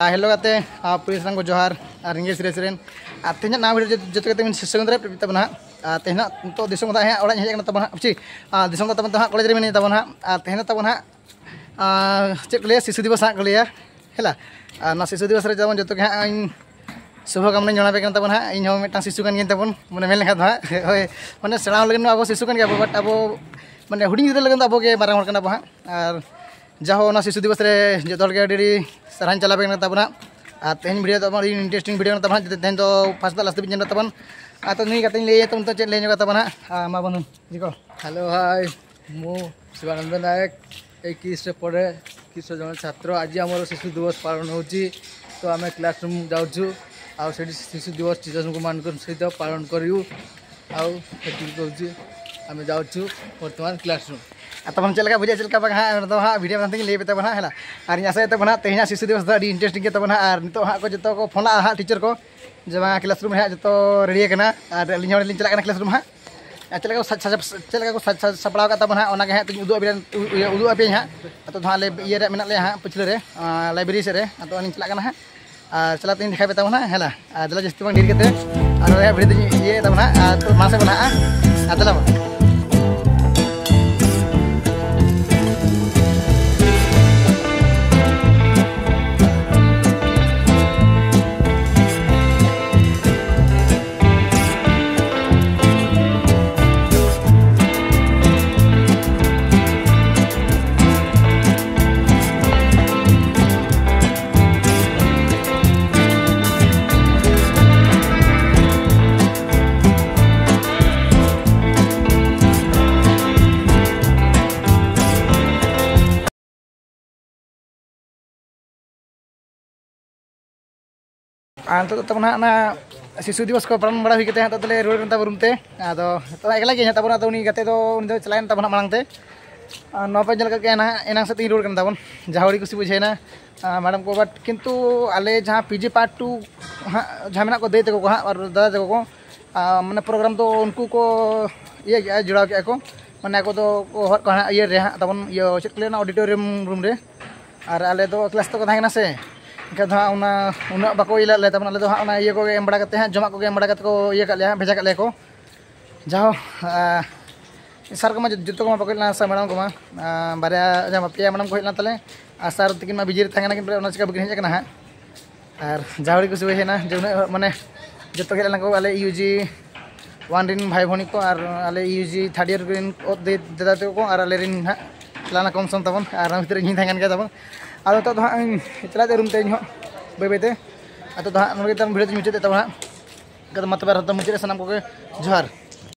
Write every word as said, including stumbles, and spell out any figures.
ᱟᱨ hello ᱜᱟᱛᱮ, ᱟᱨ ᱯᱩᱭᱞᱩ ᱥᱟᱱᱟᱢ ᱠᱚ ᱡᱚᱦᱟᱨ ᱟᱨ ᱨᱤᱸᱜᱟᱹᱭ ᱥᱤᱨᱟᱹᱭ ᱥᱮᱨᱮᱧ᱾ ᱟᱨ ᱛᱮᱦᱮᱧᱟᱜ ᱱᱟᱣᱟ ᱵᱷᱤᱰᱤᱭᱳ ᱡᱚᱛᱚ ᱡᱚᱛᱚ ᱜᱟᱛᱮ ᱵᱤᱱ ᱥᱟᱹᱜᱩᱱ ᱫᱟᱨᱟᱢ ᱛᱟᱵᱚᱱᱟ ᱦᱟᱸᱜ᱾ ᱟᱨ ᱛᱮᱦᱮᱧᱟᱜ ᱱᱤᱛᱚᱜ ᱫᱤᱥᱚᱢ ᱠᱚᱫᱚ ᱦᱟᱸᱜ ᱚᱲᱟᱜ ᱤᱧ ᱦᱮᱡ ᱟᱠᱟᱱᱟ ᱛᱟᱵᱚᱱ ᱦᱟᱸᱜ, ᱪᱤ, ᱟᱨ ᱫᱤᱥᱚᱢ ᱫᱚ ᱛᱟᱵᱚᱱ ᱫᱚ ᱦᱟᱸᱜ ᱠᱚᱞᱮᱡᱽ ᱨᱮ ᱢᱤᱱᱟᱹᱧᱟ ᱛᱟᱵᱚᱱ ᱦᱟᱸᱜ᱾ ᱟᱨ ᱛᱮᱦᱮᱧ ᱫᱚ ᱛᱟᱵᱚᱱ ᱦᱟᱸᱜ, ᱟᱨ ᱪᱮᱫ ᱠᱚ ᱞᱟᱹᱭᱟ, ᱥᱤᱥᱩ ᱫᱤᱵᱚᱥ ᱦᱟᱸᱜ ᱠᱚ ᱞᱟᱹᱭᱟ, ᱦᱮᱞᱟ᱾ ᱟᱨ ᱱᱚᱣᱟ ᱥᱤᱥᱩ ᱫᱤᱵᱚᱥ ᱨᱮ ᱡᱮᱢᱚᱱ ᱡᱚᱛᱚ ᱜᱮ ᱦᱟᱸᱜ ᱤᱧ ᱥᱩᱵᱷᱚ ᱠᱟᱢᱱᱟᱧ ᱡᱟᱱᱟᱣ ᱟᱯᱮ ᱠᱟᱱᱟ ᱛᱟᱵᱚᱱ ᱦᱟᱸᱜ᱾ ᱤᱧ ᱦᱚᱸ ᱢᱤᱫᱴᱟᱝ ᱥᱤᱥᱩ ᱠᱟᱱ ᱜᱤᱭᱟᱹᱧ ᱛᱟᱵᱚᱱ, ᱢᱟᱱᱮ ᱢᱮᱱ ᱞᱮᱠᱷᱟᱱ ᱫᱚ ᱦᱟᱸᱜ, ᱦᱳᱭ, ᱢᱟᱱᱮ ᱥᱮᱬᱟ ᱦᱚᱲ ᱞᱟᱹᱜᱤᱫ ᱢᱟ ᱟᱵᱚ ᱥᱤᱥᱩ ᱠᱟᱱ ᱜᱮᱭᱟ ᱵᱚ, but ᱟᱵᱚ ᱢᱟᱱᱮ ᱦᱩᱰᱤᱧ ᱜᱤᱫᱽᱨᱟᱹ ᱞᱟᱹᱜᱤᱫ ᱫᱚ ᱟᱵᱚ ᱜᱮ ᱢᱟᱨᱟᱝ ᱦᱚᱲ ᱠᱟᱱᱟ ᱵᱚ ᱦᱟᱸᱜ᱾ ᱟᱨ ᱡᱟᱦᱳ, ᱚᱱᱟ ᱥᱤᱥᱩ ᱫᱤᱵᱚᱥ ᱨᱮ ᱡᱚᱛᱚ ᱦᱚᱲ ᱜᱮ ᱟᱹᱰᱤ ᱟᱹᱰᱤ ᱥᱟᱨᱦᱟᱣ ᱤᱧ ᱪᱟᱞ ᱟᱯᱮ ᱠᱟᱱᱟ ᱛᱟᱵᱚᱱ ᱦᱟᱸᱜ᱾ ᱟᱨ ᱛᱮᱦᱮᱧ ᱵᱷᱤᱰᱤᱭᱳ ᱫᱚ ᱟᱹᱰᱤ ᱤᱱᱴᱟᱨᱮᱥᱴᱤᱝ ᱵᱷᱤᱰᱤᱭᱳ ᱠᱟᱱᱟ ᱛᱟᱵᱚᱱ ᱦᱟᱸᱜ, ᱡᱟᱛᱮ ᱛᱮᱦᱮᱧ ᱫᱚ ᱯᱷᱟᱥᱴ ᱠᱷᱚᱱ ᱞᱟᱥᱴ ᱫᱷᱟᱹᱵᱤᱡ ᱧᱮᱞ ᱢᱮ ᱛᱟᱵᱚᱱ᱾ ᱟᱨ ᱛᱚ ᱱᱩᱭ ᱜᱟᱛᱮᱧ ᱞᱟᱹᱭ ᱟᱭᱟ ᱛᱚ, ᱱᱤᱛᱚᱜ ᱪᱮᱫ ᱞᱟᱹᱭ ᱧᱚᱜᱟ ᱛᱟᱵᱚᱱ ᱦᱟᱸᱜ, ᱟᱨ ᱢᱟ ᱵᱚᱱ ᱡᱤᱠᱚ᱾ ᱦᱮᱞᱳ, ᱦᱟᱭ, ᱢᱩ ଶିବାନନ୍ଦ ନାୟକ, ଏଇ କିସ୍ରେ ପଢ଼େ, କିସ୍ର ଜଣେ ଛାତ୍ର। ଆଜି ଆମର ଶିଶୁ ଦିବସ ପାଳନ ହେଉଛି, ତ ଆମେ କ୍ଲାସରୁମ୍ ଯାଉଛୁ, ଆଉ ସେଠି ଶିଶୁ ଦିବସ ଟିଚର୍ସଙ୍କୁ ମାନଙ୍କ ସହିତ ପାଳନ କରିବୁ। ଆଉ ସେତିକି କହୁଛି, ଆମେ ଯାଉଛୁ ବର୍ତ୍ତମାନ କ୍ଲାସରୁମ୍। ᱟᱨ ᱛᱟᱵᱚᱱ ᱪᱮᱫ ᱞᱮᱠᱟ ᱵᱩᱡᱷᱟᱹᱜᱼᱟ, ᱪᱮᱫ ᱞᱮᱠᱟ ᱵᱟᱝ ᱦᱟᱸᱜ, ᱚᱱᱟ ᱫᱚ ᱦᱟᱸᱜ ᱵᱷᱤᱰᱤᱭᱳ ᱢᱟᱫᱽᱫᱷᱚᱢ ᱛᱮᱜᱮ ᱞᱟᱹᱭ ᱯᱮ ᱛᱟᱵᱚᱱ ᱦᱟᱸᱜ, ᱦᱮᱞᱟ᱾ ᱟᱨ ᱤᱧ ᱟᱥᱟᱭᱮᱫ ᱛᱟᱵᱚᱱ ᱦᱟᱸᱜ, ᱛᱮᱦᱮᱧᱟᱜ ᱥᱤᱥᱩ ᱫᱤᱵᱚᱥ ᱫᱚ ᱟᱹᱰᱤ ᱤᱱᱴᱟᱨᱮᱥᱴᱤᱝ ᱜᱮ ᱛᱟᱵᱚᱱ ᱦᱟᱸᱜ᱾ ᱟᱨ ᱱᱤᱛᱚᱜ ᱦᱟᱸᱜ ᱠᱚ ᱡᱚᱛᱚ ᱠᱚ ᱯᱷᱳᱱᱟ ᱦᱟᱸᱜ ᱴᱤᱪᱟᱨ ᱠᱚ, ᱡᱮ ᱵᱟᱝ ᱠᱞᱟᱥᱨᱩᱢ ᱨᱮ ᱦᱟᱸᱜ ᱡᱚᱛᱚ ᱨᱮᱰᱤ ᱟᱠᱟᱱᱟ, ᱟᱨ ᱟᱹᱞᱤᱧ ᱦᱚᱸ ᱞᱤᱧ ᱪᱟᱞᱟᱜ ᱠᱟᱱᱟ ᱠᱞᱟᱥᱨᱩᱢ ᱦᱟᱸᱜ᱾ ᱟᱨ ᱪᱮᱫ ᱞᱮᱠᱟ ᱠᱚ ᱥᱟᱡᱽ-, ᱥᱟᱡᱽ-, ᱪᱮᱫ ᱞᱮᱠᱟ ᱠᱚ ᱥᱟᱡᱽ-, ᱥᱟᱡᱽ-, ᱥᱟᱯᱲᱟᱣ ᱟᱠᱟᱫ ᱛᱟᱵᱚᱱᱟ ᱦᱟᱸᱜ, ᱚᱱᱟ ᱜᱮ ᱦᱟᱸᱜ ᱛᱤᱧ ᱩᱫᱩᱜ ᱟᱯᱮᱭᱟ, ᱩᱫᱩᱜ ᱟᱯᱮᱭᱟᱹᱧ ᱦᱟᱸᱜ᱾ ᱱᱤᱛᱚᱜ ᱫᱚ ᱦᱟᱸᱜ ᱟᱞᱮ ᱤᱭᱟᱹ ᱨᱮ ᱢᱮᱱᱟᱜ ᱞᱮᱭᱟ ᱦᱟᱸᱜ, ᱯᱟᱹᱪᱷᱞᱟᱹ ᱨᱮ, ᱟᱸ, ᱞᱟᱭᱵᱨᱮᱨᱤ ᱥᱮᱫ ᱨᱮ᱾ ᱟᱫᱚ ᱟᱹᱞᱤᱧ ᱪᱟᱞᱟᱜ ᱠᱟᱱᱟ ᱦᱟᱸᱜ, ᱟᱨ ᱪᱟᱞᱟᱜ ᱛᱮᱧ ᱫᱮᱠᱷᱟᱣ ᱯᱮ ᱛᱟᱵᱚᱱᱟ ᱦᱟᱸᱜ, ᱦᱮᱸ ᱞᱟ᱾ ᱟᱨ ᱫᱮᱞᱟ ᱡᱟᱹᱥᱛᱤ ᱵᱟᱝ ᱰᱷᱮᱨ ᱠᱟᱛᱮ, ᱟᱨ ᱱᱚᱰᱮ ᱦᱟᱸᱜ ᱵᱷᱤᱰᱤᱭᱳ ᱫᱚᱧ ᱤᱭᱟᱹᱭ ᱛᱟᱵᱚᱱᱟ ᱦᱟᱸᱜ, ᱟᱨ ᱢᱟᱥᱮ ᱵᱚᱱ ᱦᱟᱸᱜ, ᱟᱨ ᱫᱮᱞᱟ ᱵᱚᱱ᱾ ᱟᱨ ᱱᱤᱛᱚᱜ ᱫᱚ ᱛᱟᱵᱚᱱ ᱦᱟᱸᱜ ᱚᱱᱟ ᱥᱤᱥᱩ ᱫᱤᱵᱚᱥ ᱠᱚ ᱯᱟᱞᱚᱱ ᱵᱟᱲᱟ ᱦᱩᱭ ᱠᱟᱛᱮ ᱦᱟᱸᱜ ᱱᱤᱛᱚᱜ ᱫᱚᱞᱮ ᱨᱩᱣᱟᱹᱲ ᱠᱟᱱ ᱛᱟᱵᱚᱱ ᱨᱩᱢ ᱛᱮ᱾ ᱟᱫᱚ ᱱᱤᱛᱚᱜ ᱮᱠᱞᱟ ᱜᱮ ᱦᱟᱸᱜ ᱛᱟᱵᱚᱱ, ᱟᱫᱚ ᱩᱱᱤ ᱜᱟᱛᱮ ᱫᱚ, ᱩᱱᱤ ᱫᱚ ᱪᱟᱞᱟᱣᱮᱱ ᱛᱟᱵᱚᱱ ᱦᱟᱸᱜ ᱢᱟᱲᱟᱝ ᱛᱮ᱾ ᱟᱨ ᱱᱚᱣᱟ ᱯᱮ ᱧᱮᱞ ᱠᱟᱜ ᱜᱮᱭᱟ ᱱᱟᱦᱟᱜ, ᱮᱱᱟᱝ ᱥᱮᱫ ᱛᱮᱧ ᱨᱩᱣᱟᱹᱲ ᱠᱟᱱ ᱛᱟᱵᱚᱱ, ᱡᱟᱦᱟᱸ ᱟᱹᱰᱤ ᱠᱩᱥᱤ ᱵᱩᱡᱷᱟᱹᱣᱮᱱᱟ, ᱟᱨ ᱢᱮᱰᱟᱢ ᱠᱚ᱾ ᱵᱟᱴ ᱠᱤᱱᱛᱩ ᱟᱞᱮ ᱡᱟᱦᱟᱸ ᱯᱤᱡᱤ ᱯᱟᱨᱴ ᱴᱩ ᱦᱟᱸᱜ ᱡᱟᱦᱟᱸ ᱢᱮᱱᱟᱜ ᱠᱚ, ᱫᱟᱹᱭ ᱛᱟᱠᱚ ᱠᱚ ᱦᱟᱸᱜ ᱟᱨ ᱫᱟᱫᱟ ᱛᱟᱠᱚ ᱠᱚ, ᱟᱨ ᱢᱟᱱᱮ ᱯᱨᱳᱜᱨᱟᱢ ᱫᱚ ᱩᱱᱠᱩ ᱠᱚ ᱤᱭᱟᱹ ᱠᱮᱜᱼᱟ, ᱡᱚᱲᱟᱣ ᱠᱮᱜᱼᱟ ᱠᱚ᱾ ᱢᱟᱱᱮ ᱟᱠᱚ ᱫᱚ ᱠᱚ ᱦᱚᱦᱚᱣᱟᱫ ᱠᱚᱣᱟ ᱦᱟᱸᱜ ᱤᱭᱟᱹ ᱨᱮ ᱦᱟᱸᱜ ᱛᱟᱵᱚᱱ, ᱤᱭᱟᱹ ᱪᱮᱫ ᱠᱚ ᱞᱟᱹᱭᱟ, ᱚᱱᱟ ᱚᱰᱤᱴᱳᱨᱤᱭᱟᱢ ᱨᱩᱢ ᱨᱮ᱾ ᱟᱨ ᱟᱞᱮ ᱫᱚ ᱠᱞᱟᱥ ᱛᱟᱠᱚ ᱛᱟᱦᱮᱸ ᱠᱟᱱᱟ ᱥᱮ, ᱮᱱᱠᱷᱟᱱ ᱫᱚ ᱦᱟᱸᱜ ᱚᱱᱟ ᱩᱱᱟᱹᱜ ᱵᱟᱠᱚ ᱤᱭᱟᱹ ᱞᱮᱫ ᱞᱮᱭᱟ, ᱛᱟᱵᱚᱱ ᱟᱞᱮ ᱫᱚ ᱦᱟᱸᱜ ᱚᱱᱟ ᱤᱭᱟᱹ ᱠᱚᱜᱮ ᱮᱢ ᱵᱟᱲᱟ ᱠᱟᱛᱮ ᱦᱟᱸᱜ, ᱡᱚᱢᱟᱜ ᱠᱚᱜᱮ ᱮᱢ ᱵᱟᱲᱟ ᱠᱟᱛᱮ ᱠᱚ ᱤᱭᱟᱹ ᱠᱟᱜ ᱞᱮᱭᱟ ᱦᱟᱸᱜ, ᱵᱷᱮᱡᱟ ᱠᱟᱜ ᱞᱮᱭᱟ ᱠᱚ᱾ ᱡᱟᱦᱳ, ᱟᱨ ᱥᱟᱨ ᱠᱚᱢᱟ ᱡᱚᱛᱚ ᱠᱚᱢᱟ ᱵᱟᱠᱚ ᱦᱮᱡ ᱞᱮᱱᱟ, ᱥᱟᱨ ᱢᱮᱰᱟᱢ ᱠᱚᱢᱟ, ᱟᱨ ᱵᱟᱨᱭᱟ ᱡᱟᱦᱟᱸ ᱯᱮᱭᱟ ᱢᱮᱰᱟᱢ ᱠᱚ ᱦᱮᱡ ᱞᱮᱱᱟ ᱛᱟᱞᱮ, ᱟᱨ ᱥᱟᱨ ᱛᱟᱹᱠᱤᱱ ᱢᱟ ᱵᱤᱡᱤ ᱨᱮ ᱛᱟᱦᱮᱸ ᱠᱟᱱᱟ ᱠᱤᱱ, ᱯᱟᱞᱮ ᱚᱱᱟ ᱪᱤᱠᱟ ᱵᱟᱹᱠᱤᱱ ᱦᱮᱡ ᱟᱠᱟᱱᱟ ᱦᱟᱸᱜ᱾ ᱟᱨ ᱡᱟᱦᱳ ᱟᱹᱰᱤ ᱠᱩᱥᱤ ᱦᱩᱭ ᱮᱱᱟ ᱡᱮ ᱩᱱᱟᱹᱜ ᱢᱟᱱᱮ ᱡᱚᱛᱚ ᱜᱮ ᱦᱮᱡ ᱞᱮᱱᱟ ᱠᱚ, ᱟᱞᱮ ᱤᱭᱩ ᱡᱤ ᱳᱣᱟᱱ ᱨᱮᱱ ᱵᱷᱟᱭ ᱵᱷᱩᱱᱤ ᱠᱚ ᱟᱨ ᱟᱞᱮ ᱤᱭᱩ ᱡᱤ ᱛᱷᱟᱨᱰ ᱤᱭᱟᱨ ᱨᱮᱱ ᱚᱛ ᱫᱟᱹᱭ ᱫᱟᱫᱟ ᱛᱟᱠᱚ ᱠᱚ ᱟᱨ ᱟᱞᱮ ᱨᱮᱱ ᱦᱟᱸᱜ ᱪᱟᱞᱟᱣ ᱮᱱᱟ ᱠᱚᱢ ᱥᱚᱢ ᱛᱟᱵᱚᱱ, ᱟᱨ ᱚᱱᱟ ᱵᱷᱤᱛᱨᱤ ᱨᱮ ᱤᱧ ᱦᱚᱸᱧ ᱛᱟᱦᱮᱸ ᱠᱟᱱ ᱜᱮᱭᱟ ᱛᱟᱵᱚᱱ᱾ ᱟᱫᱚ ᱱᱤᱛᱚᱜ ᱫᱚ ᱦᱟᱸᱜ ᱤᱧ ᱪᱟᱞᱟᱜ ᱛᱮ ᱨᱩᱢ ᱛᱮ ᱤᱧ ᱦᱚᱸ ᱵᱟᱹᱭ ᱵᱟᱹᱭ ᱛᱮ᱾ ᱟᱫᱚ ᱫᱚ ᱦᱟᱸᱜ ᱱᱚᱰᱮ ᱜᱮ ᱛᱟᱵᱚᱱ ᱵᱷᱤᱰᱤᱭᱳ ᱫᱚᱧ ᱢᱩᱪᱟᱹᱫ ᱮᱫ ᱛᱟᱵᱚᱱᱟ ᱦᱟᱸᱜ᱾ ᱚᱱᱠᱟ ᱫᱚ ᱢᱟ ᱛᱚᱵᱮ ᱟᱨ ᱢᱩᱪᱟᱹᱫ ᱨᱮ ᱥᱟᱱᱟᱢ ᱠᱚᱜᱮ ᱡᱚᱦᱟᱨ᱾